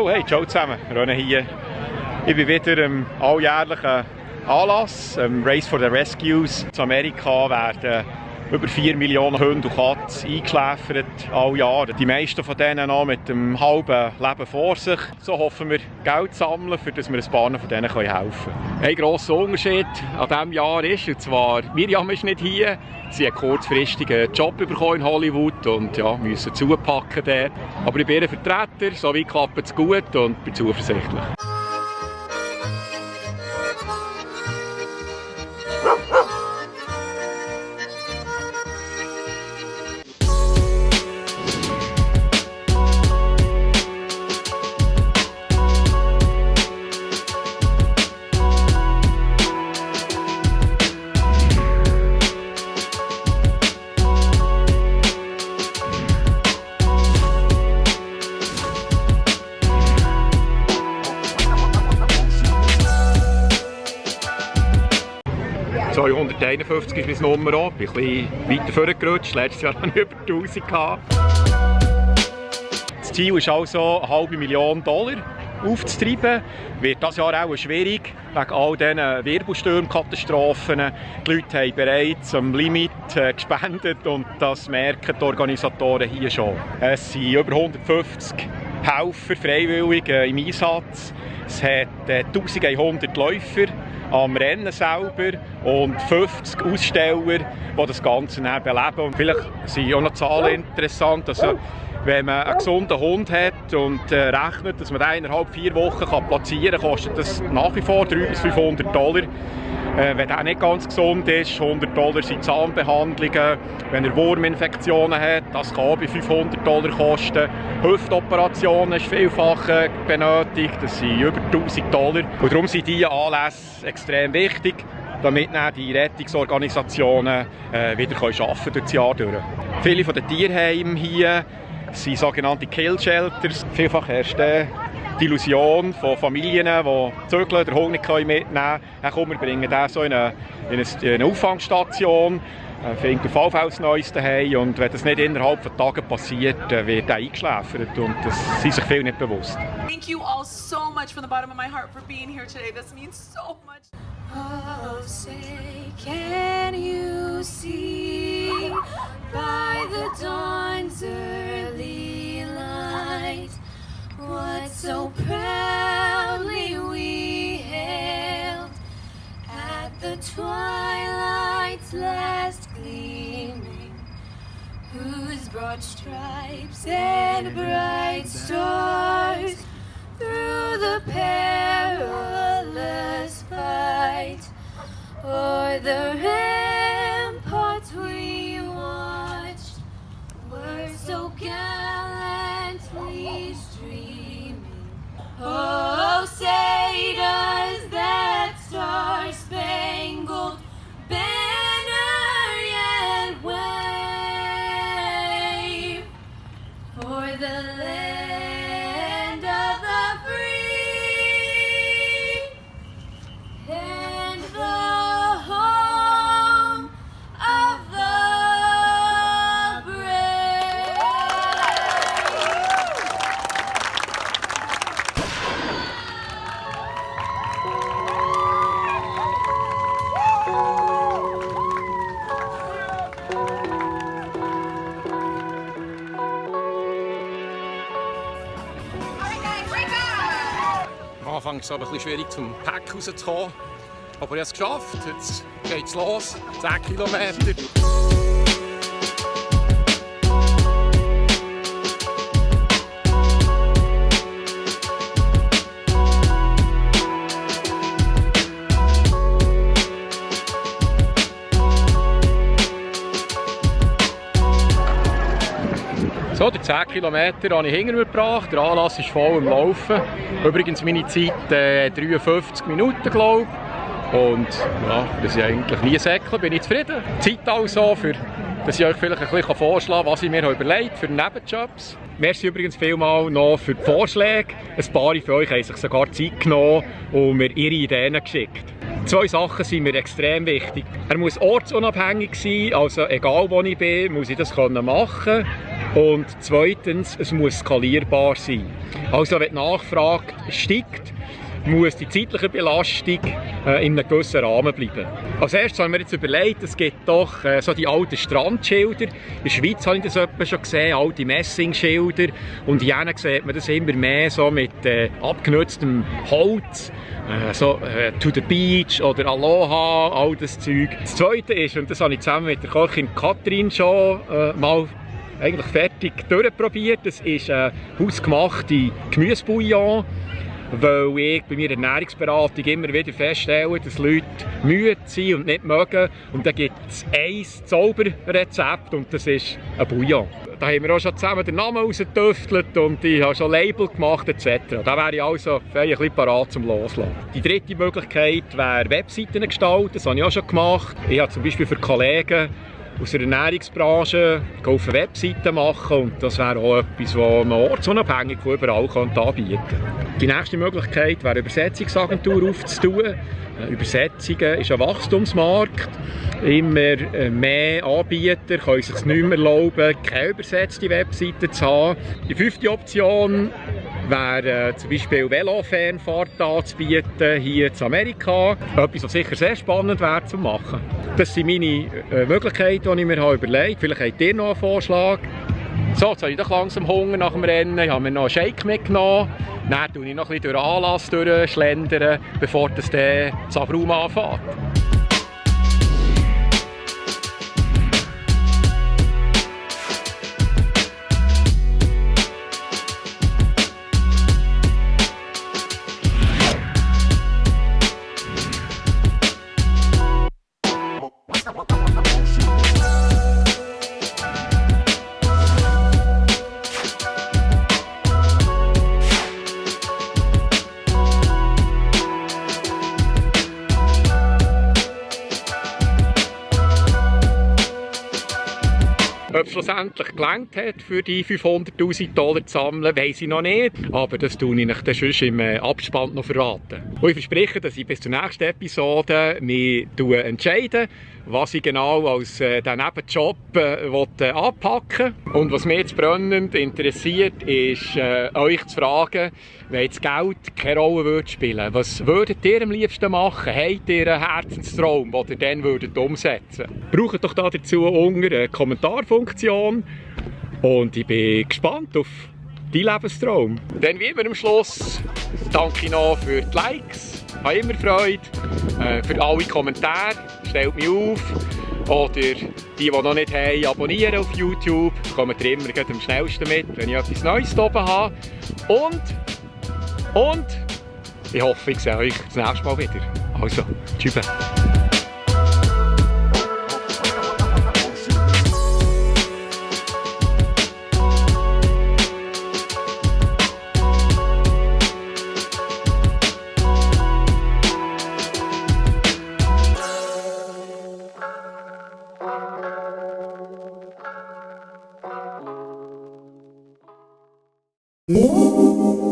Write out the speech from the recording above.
So, hey, ciao zusammen. René hier. Ich bin wieder im alljährlichen Anlass, Race for the Rescues. In Amerika werden über 4 Millionen Hunde und Katzen eingeschläfert alle Jahre. Die meisten von denen noch mit einem halben Leben vor sich. So hoffen wir, Geld zu sammeln, für dass wir ein paar von denen helfen können. Ein grosser Unterschied an diesem Jahr ist, und zwar Miriam ist nicht hier. Sie hat kurzfristig einen Job bekommen in Hollywood und ja, müssen zupacken dort. Aber ich bin ihr Vertreter, so weit klappt es gut und bin zuversichtlich. So, 151 ist mein Nummer an. Ich bin ein bisschen weiter vorgerutscht. Letztes Jahr hatte ich über 1000 gehabt. Das Ziel ist also, $500.000 aufzutreiben. Wird dieses Jahr auch schwierig, wegen all diesen Wirbelsturmkatastrophen. Die Leute haben bereits am Limit gespendet und das merken die Organisatoren hier schon. Es sind über 150 Helfer, Freiwillige im Einsatz. Es hat 1100 Läufer am Rennen selber und 50 Aussteller, die das Ganze dann beleben. Und vielleicht sind auch noch Zahlen interessant. Also, wenn man einen gesunden Hund hat und rechnet, dass man den innerhalb 4 Wochen platzieren kann, kostet das nach wie vor $300 bis $500. Wenn der nicht ganz gesund ist, $100 sind Zahnbehandlungen. Wenn er Wurminfektionen hat, das kann auch bei $500 kosten. Hüftoperationen ist vielfach benötigt, das sind über $1000. Und darum sind diese Anlässe extrem wichtig, damit dann die Rettungsorganisationen wieder arbeiten durch das Jahr durch. Viele von den Tierheimen hier sind sogenannte Kill Shelters. Vielfach herrscht die Illusion von Familien, die zügeln, den Hund nicht mitnehmen können. Dann kommen wir bringen den so in eine Auffangstation, findet auf jeden Fall das Neueste heim. Und wenn das nicht innerhalb von Tagen passiert, wird er eingeschläfert. Und das sind sich viele nicht bewusst. Thank you all so much from the bottom of my heart for being here today. This means so much. Oh, say, can you see by the dawn's early light what so proudly we hailed at the twilight's last gleaming, whose broad stripes and bright stars through the perilous fight o'er the ramparts we watched were so gallantly streaming. Oh, say does that star-spangled banner yet wave for the land of the free and the home of the brave. Am Anfang ist es aber ein bisschen schwierig, zum Pack rauszukommen. Aber ich habe es geschafft. Jetzt geht es los. 10 Kilometer. So, die 10 Kilometer habe ich hinter mir gebracht. Der Anlass ist voll im Laufen. Übrigens meine Zeit 53 Minuten, glaube ich. Und ja, das ist eigentlich nie säckeln, bin ich zufrieden. Zeit also, für, dass ich euch vielleicht ein bisschen vorschlagen kann, was ich mir überlegt für Nebenjobs. Merci übrigens vielmal noch für die Vorschläge. Ein paar von euch haben sich sogar Zeit genommen und mir ihre Ideen geschickt. 2 Sachen sind mir extrem wichtig. Er muss ortsunabhängig sein, also egal wo ich bin, muss ich das machen können. Und zweitens, es muss skalierbar sein. Also wenn die Nachfrage steigt, muss die zeitliche Belastung in einem gewissen Rahmen bleiben. Als erstes haben wir jetzt überlegt, es gibt doch so die alten Strandschilder. In der Schweiz habe ich das etwa schon gesehen, alte Messingschilder. Und hier sieht man das immer mehr so mit abgenutztem Holz. So «To the beach» oder «Aloha», all das Zeug. Das Zweite ist, und das habe ich zusammen mit der Köchin Katrin schon mal eigentlich fertig durchprobiert, das ist hausgemachte Gemüsebouillon. Weil ich bei meiner Ernährungsberatung immer wieder feststelle, dass Leute müde sind und nicht mögen. Und dann gibt es ein Zauberrezept und das ist ein Bouillon. Da haben wir auch schon zusammen den Namen rausgetüftelt und ich habe schon Label gemacht etc. Da wäre ich also ein bisschen parat zum Loslassen. Die dritte Möglichkeit wäre Webseiten gestalten, das habe ich auch schon gemacht. Ich habe zum Beispiel für Kollegen aus der Ernährungsbranche Webseiten machen und das wäre auch etwas, was man ortsunabhängig von überall anbieten könnte. Die nächste Möglichkeit wäre, eine Übersetzungsagentur aufzutun. Übersetzungen ist ein Wachstumsmarkt. Immer mehr Anbieter können es sich nicht mehr erlauben, keine übersetzte Webseite zu haben. Die 5. Option wäre zum Beispiel Velofernfahrt anzubieten, hier in Amerika. Etwas, was sicher sehr spannend wäre zu machen. Das sind meine Möglichkeiten, die ich mir überlegt habe. Vielleicht habt ihr noch einen Vorschlag. So, jetzt habe ich doch langsam Hunger nach dem Rennen. Ich habe mir noch einen Shake mitgenommen. Dann tue ich noch ein bisschen durch den Anlass durchschlendern, bevor das Zavrum anfängt. Ob es schlussendlich gelangt hat, für die 500'000 $ zu sammeln, weiss ich noch nicht. Aber das tue ich euch dann sonst im Abspann noch verraten. Und ich verspreche, dass ich bis zur nächsten Episode mich entscheide, was ich genau als diesen Nebenjob anpacken will. Und was mich jetzt brennend interessiert, ist, euch zu fragen, wenn jetzt Geld keine Rolle würde spielen, was würdet ihr am liebsten machen? Habt ihr einen Herzenstraum, den ihr dann umsetzen würdet? Braucht doch dazu unten eine Kommentarfunktion. Und ich bin gespannt auf deinen Lebenstraum. Dann wie immer am Schluss danke ich noch für die Likes. Ich habe immer Freude. Für alle Kommentare. Stellt mich auf. Oder die noch nicht haben, abonnieren auf YouTube. Kommt ihr immer am schnellsten mit, wenn ich etwas Neues oben habe. Und ich hoffe, ich sehe euch das nächste Mal wieder. Also, tschüss. Música